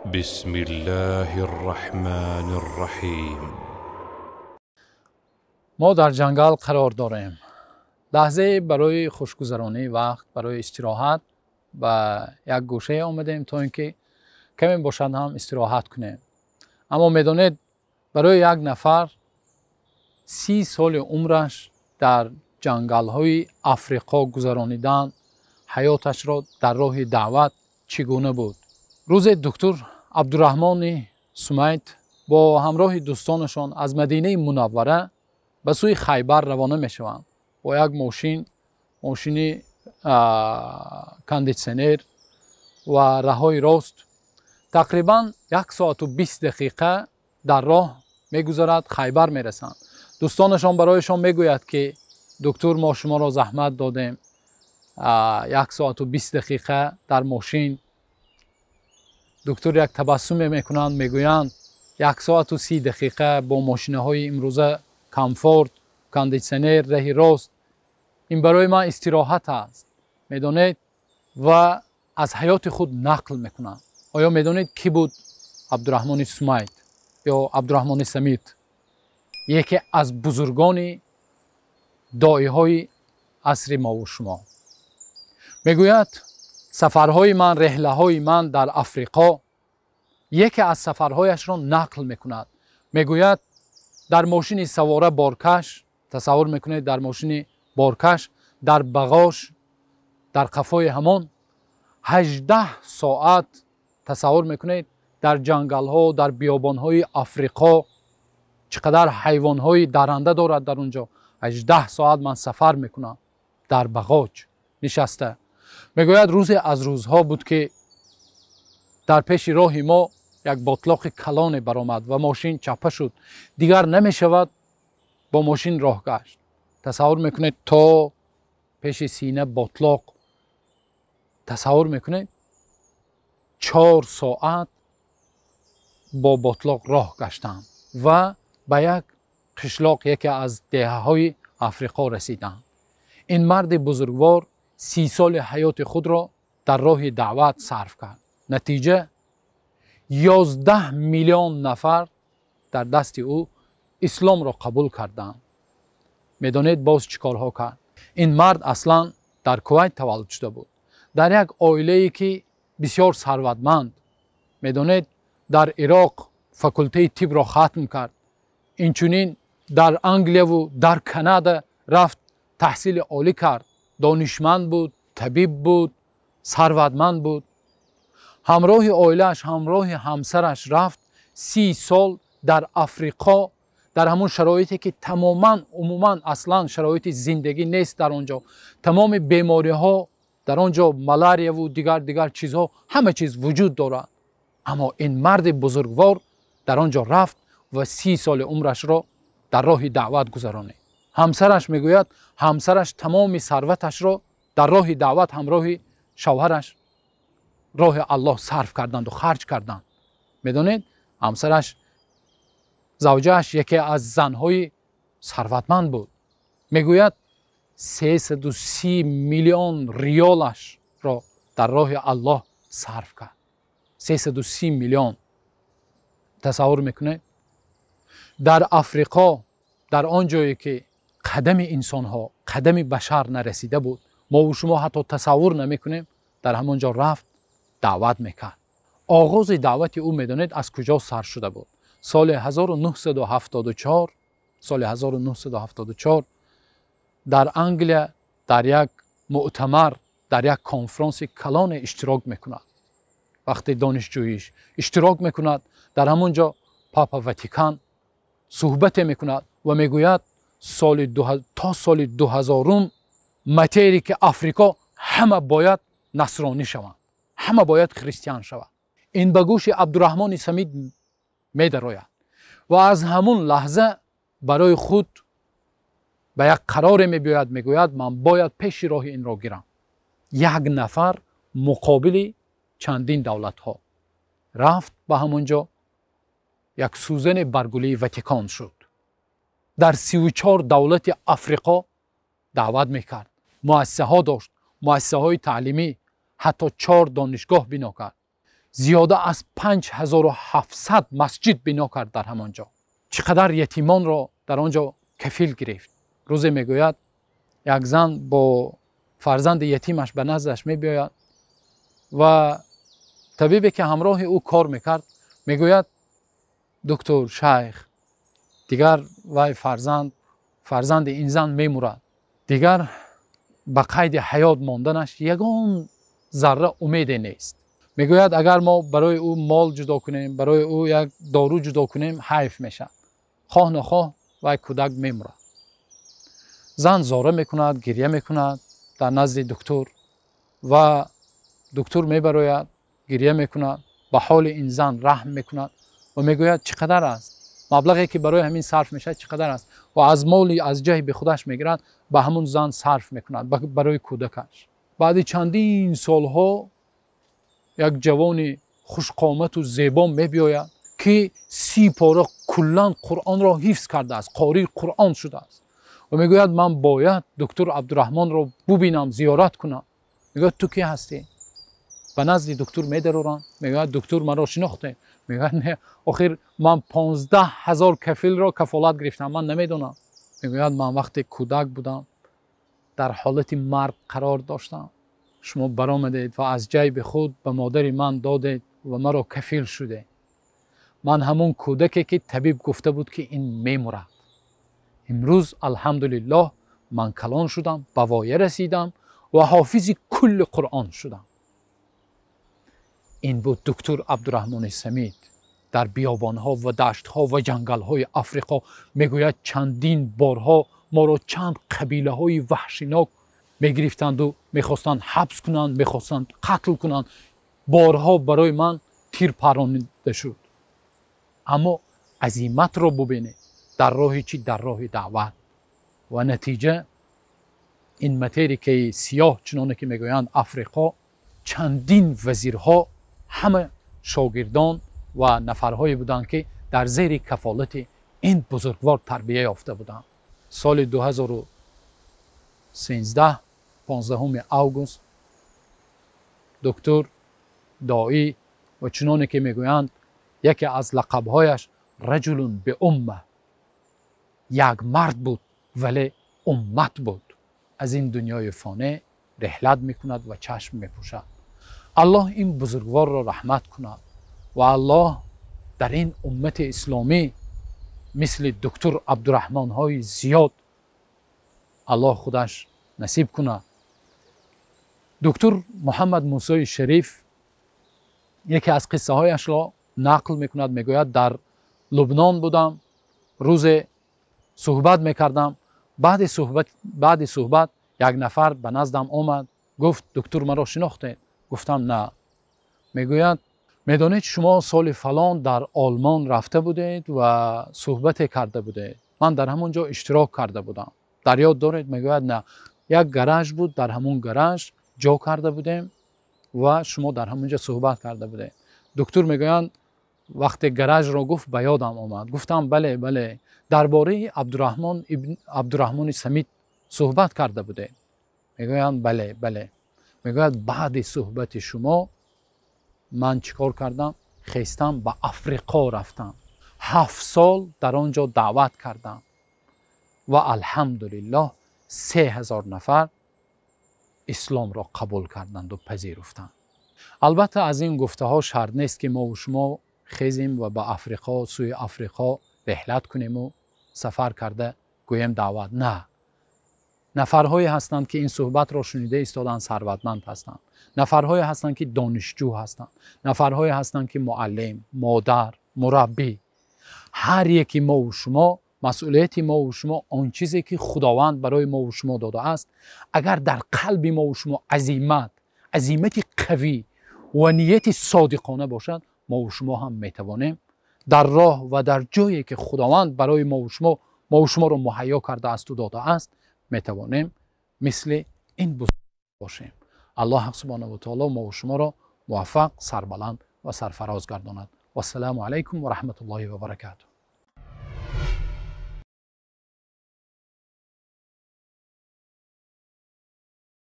بسم الله الرحمن الرحیم. Мо дар ҷангал қарор дорем. Лаҳзае барои хушгузаронии вақт, барои истироҳат ба як гӯшае омадем, то ин ки каме бошад ҳам истироҳат кунем. Аммо медонед, барои як нафар 30 соли умраш дар ҷангалҳои Африқо гузаронидан ҳаёташро дар роҳи даъват чӣ гуна буд? Рӯзе доктор Абдураҳмони Сумайт бо ҳамроҳи дӯстонашон аз Мадинаи Мунаввара ба сӯи Хайбар равона мешаванд бо як мошин, мошини кондитсионер ва раҳои рост. Тақрибан 1 соату 20 дақиқа дар роҳ мегузарад, Хайбар мерасанд. Дӯстонашон барояшон мегӯяд, ки доктор, мо шуморо заҳмат додем, 1 соату 20 дақиқа дар мошин. Доктор як табассуме мекунанд, мегӯянд: 1 соату 30 дақиқа бо мошинаҳои имрӯза, комфорт, кондитсионер, раҳи рост, ин барои ман истироҳат аст. Медонед, ва аз ҳаёти худ нақл мекунанд. Оё медонед, кӣ буд Абдураҳмони Сумайт ё Абдураҳмони Самит? Яке аз бузургони доиҳои асри мову шумо. Мегӯяд: сафарҳои ман, реҳлаҳои ман дар Африқо. Яке аз сафарҳояшро нақл мекунад. Мегӯяд: дар мошини савора боркаш, тасаввур мекунед, дар мошини боркаш, дар бағош, дар қафои ҳамон 18 соат, тасаввур мекунед, дар ҷангалҳо, дар биёбонҳои Африқо чӣ қадар ҳайвонҳои даранда дорад дар он ҷо. 18 соат ман сафар мекунам дар бағоҷ нишаста. Мегӯяд: рӯзе аз рӯзҳо буд, ки дар пеши роҳи мо як ботлоқи калоне баромад ва мошин чапа шуд, дигар намешавад бо мошин роҳ гашт. Тасаввур мекунед, то пеши сина ботлоқ. Тасаввур мекунед, 4 соат бо ботлоқ роҳ гаштам ва ба як қишлоқ, яке аз деҳаҳои Африқо расидам. Ин марди бузургвор 30 соли ҳаёти худро дар роҳи даъват сарф кард. Натиҷа: 11 миллион нафар дар дасти ӯ исломро қабул карданд. Медонед, боз чӣ корҳо кард? Ин мард аслан дар Кувайт таваллуд шуда буд, дар як оилае ки бисёр сарватманд. Медонед, дар Ироқ факултаи тибро хатм кард, инчунин дар Англияву дар Канада рафт, таҳсили олӣ кард. Донишманд буд, табиб буд, сарватманд буд. Ҳамроҳи оилааш, ҳамроҳи ҳамсараш рафт 30 сол дар Африқо, дар ҳамон шароите ки тамоман, умуман, аслан шароити зиндагӣ нест дар он ҷо. Тамоми бемориҳо дар он ҷо, маларияву дигар дигар чизҳо, ҳама чиз вуҷуд дорад. Аммо ин марди бузургвор дар он ҷо рафт ва 30 соли умрашро дар роҳи даъват гузаронид. Ҳамсараш, мегӯяд, ҳамсараш тамоми сарваташро дар роҳи даъват ҳамроҳи шавҳараш роҳи Аллоҳ сарф карданду харҷ карданд. Медонед, ҳамсараш, завҷааш яке аз занҳои сарватманд буд. Мегӯяд, 330 миллион риёлашро дар роҳи Аллоҳ сарф кард. 330 миллион, тасаввур мекунед, дар Африқо, дар он ҷое ки қадами инсонҳо, қадами башар нарасида буд, мову шумо ҳатто тасаввур намекунем, дар ҳамон ҷо рафт, даъват мекард. Оғози даъвати ӯ, медонед, аз куҷо сар шуда буд? Соли 1974, соли 1974 дар Англия дар як муътамар, дар як конфронси калоне иштирок мекунад. Вақте донишҷӯиш иштирок мекунад, дар ҳамон ҷо папа Ватикан суҳбате мекунад ва мегӯяд: соли то соли 2000-ум материки Африко ҳама бояд насронӣ шаванд, ҳама бояд христиан шаванд. Ин ба гӯши Абдураҳмони Самид медарояд ва аз ҳамун лаҳза барои худ ба як қароре мебиёяд. Мегӯяд: ман бояд пеши роҳи инро гирам. Як нафар муқобили чандин давлатҳо рафт, ба ҳамон ҷо як сӯзани баргулии Ватикан шуд. Дар 34 давлати Африқо даъват мекард, муассисаҳо дошт, муассисаҳои таълимӣ, ҳатто 4 донишгоҳ бино кард. Зиёда аз 5700 масҷид бино кард дар ҳамон ҷо. Чӣ қадар ятимонро дар он ҷо кафил гирифт. Рӯзе мегӯяд як зан бо фарзанди ятимаш ба наздаш мебиёяд ва табибе ки ҳамроҳи ӯ кор мекард мегӯяд доктор шайх, дигар вай фарзанди ин зан мемурад, дигар ба қайди ҳаёт монданаш ягон зарра умеде нест. Мегӯяд агар мо барои ӯ мол ҷудо кунем, барои ӯ як дору ҷудо кунем, ҳайф мешавад, хоҳ нохоҳ вай кӯдак мемурад. Зан зора мекунад, гиря мекунад дар назди доктор ва доктор мебарояд, гиря мекунад, ба ҳоли ин зан раҳм мекунад ва мегӯяд чӣ қадар аст маблағе ки барои ҳамин сарф мешавад, чӣ қадар аст, ва аз моли аз ҷайби худаш мегирад, ба ҳамун зан сарф мекунад барои кӯдакаш. Баъди чандин солҳо як ҷавони хушқомату зебо мебиёяд ки 30 пора куллан Қуръонро ҳифз кардааст, қории Қуръон шудааст ва мегӯяд ман бояд доктор Абдураҳмонро бубинам, зиёрат кунам. Мегӯяд ту ки ҳастӣ? Ба назди доктор медароранд. Мегӯяд доктор маро шинохте? Мегӯяд не, охир ман 15 000 кафилро кафолат гирифтам, ман намедонам. Мегӯяд ман вақте кӯдак будам дар ҳолати марг қарор доштам, шумо баромадед ва аз ҷайби худ ба модари ман додед ва маро кафил шудед. Ман ҳамун кӯдаке ки табиб гуфта буд ки ин мемурад. Имрӯз алҳамдулиллоҳ ман калон шудам, ба воя расидам ва ҳофизи кулли Қуръон шудам. Ин буд доктор Абдураҳмони Самид. Дар биёбонҳо ва даштҳо ва ҷангалҳои Африқо мегӯяд чандин борҳо моро чанд қабилаҳои ваҳшинок мегирифтанду мехостанд ҳабс кунанд, мехостанд қатл кунанд. Борҳо барои ман тир паронида шуд. Аммо азиматро бубинед дар роҳи чӣ? Дар роҳи даъват. Ва натиҷа ин материкаи сиёҳ, чуноне ки мегӯянд Африқо, чандин вазирҳо ҳама шогирдон ва нафарҳое буданд ки дар зери кафолати ин бузургвор тарбия ёфта буданд. Соли 2013 15 август доктор доӣ ва чуноне ки мегӯянд яке аз лақабҳояш раҷулун биумма, як мард буд вале уммат буд, аз ин дунёи фоне реҳлат мекунад ва чашм мепӯшад. Аллоҳ ин бузургворро раҳмат кунад ва Аллоҳ дар ин уммати исломӣ мисли доктор Абдураҳмонҳои зиёд Аллоҳ худаш насиб кунад. Доктор Муҳаммад Мусои Шариф яке аз қиссаҳояшро нақл мекунад. Мегӯяд дар Лубнон будам, рӯзе суҳбат мекардам. Баъди суҳбат як нафар ба наздам омад, гуфт доктор маро шинохтед? Гуфтам на. Мегӯяд медонед шумо соли фалон дар Олмон рафта будед ва суҳбате карда будед, ман дар ҳамон ҷо иштирок карда будам, дар ёд доред? Мегӯяд на, як гараж буд, дар ҳамон гараж ҷо карда будем ва шумо дар ҳамон ҷо суҳбат карда будед. Доктор мегӯянд вақте гаражро гуфт ба ёдам омад, гуфтам бале бале, дар бораи Абдураҳмони Самид суҳбат карда будед. Мегӯянд бале бале. Мегӯяд баъди суҳбати шумо ман чӣ кор кардам? Хестам ба Африқо рафтам, 7 сол дар он ҷо даъват кардам ва алҳамдулиллоҳ 3000 нафар исломро қабул карданду пазируфтанд. Албатта аз ин гуфтаҳо шарт нест ки мову шумо хезем ва ба Африқо, сӯи Африқо реҳлат кунему сафар карда гӯем даъват. На, нафарҳое ҳастанд ки ин суҳбатро шунида истоданд, сарватманд ҳастанд, нафарҳое ҳастанд ки донишҷӯ ҳастанд, нафарҳое ҳастанд ки муаллим, модар, мураббӣ. Ҳар яки мову шумо, масъулияти мову шумо он чизе ки Худованд барои мову шумо додааст, агар дар қалби мову шумо азимат, азимати қавӣ ва нияти содиқона бошад, мову шумо ҳам метавонем дар роҳ ва дар ҷое ки Худованд барои мову шуморо муҳайё кардаасту додааст, метавонем мисли ин бузург бошем. Аллоҳ субҳонаҳу ва таоло мову шуморо муваффақ, сарбаланд ва сарфароз гардонад. Вассалому алайкум ва раҳматуллоҳи ва баракатуҳ.